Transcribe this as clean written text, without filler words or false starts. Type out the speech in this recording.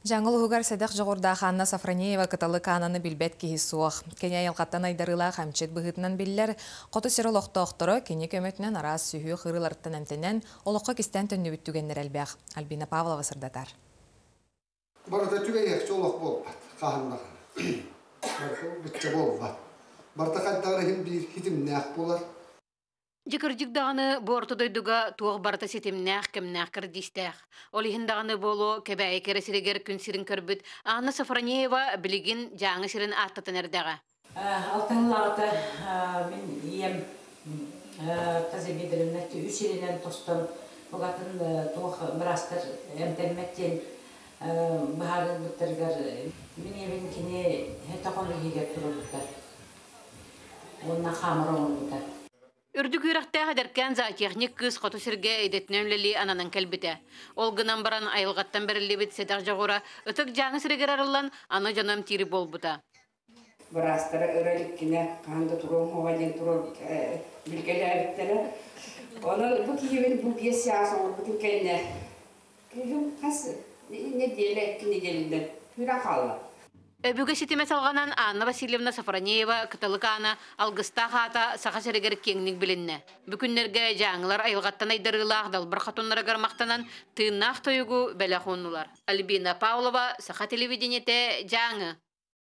Дьааҥы улууһугар сэдэх дьоҕурдаах Анна Софронеева Кыталык Аананы билбэт киһи суох. Кини айылҕаттан айдарыылаах эмчит быһыытынан биллэр. Хоту сир олохтоохторо кини көмөтүнэн араас сүһүөх ыарыыларыттан эмтэнэн, олоххо кистээн төннүбүт түгэннэр элбэх. Альбина Павлова сырдатар. Барыта түбэйиэхчэ олох буолбат, хаһан даҕаны. Барыта бычча буолбат. Барыта хайдах эрэ иһин биир хитимнээх буолар. Дьэ кырдьык даҕаны бу орто дойдуга туох барыта ситимнээх, кэмнээх кэрдиистээх. Ол иһин даҕаны буолуо Кэбээйи кэрэ сиригэр күн сирин көрбүт Анна Софронеева билигин Дьааҥы сирин ааттатан эрдэҕэ. Алтыһыллаҕыта мин ийэм Казимировна үс сиринэн тостон букатын туох быраастар эмтэммэт диэн быһаарыллыбыттарыгар мин ийэбин кини тохон иһигэр туруорбуттар уонна хаамар оҥорбута. Үрдүк үөрэхтээх эдэркээн зоотехник кыыс хоту сиргэ идэтинэн үлэлии ананан кэлбитэ. Ол гынан баран айылҕаттан бэриллибит сэдэх дьоҕура ытык Дьааҥы сиригэр арыллан, аны дьоно эмтиир буолбута. Быраастара ыра иликкинэ хаһан да туруом уоҕа диэн туруор билгэлээбиттэрэ. Онон бу киһибин бу 5 саас оҥорбутун кэннэ киһим хас нэдиэлэ, икки нэдиэлэнэн күрэ хаалла. Өбүгэ ситимэ салҕанан Анна Васильевна Софронеева Кыталык Аана алгыстаах аата Саха сиригэр киэҥник билиннэ. Бу күннэргэ дьааҥылар айылҕаттан айдарыылаах далбар хотуннарыгар махтанан тыыннаах тойугу бэлэх ууннулар. Альбина Павлова, Саха телевидениетэ, Дьааҥы.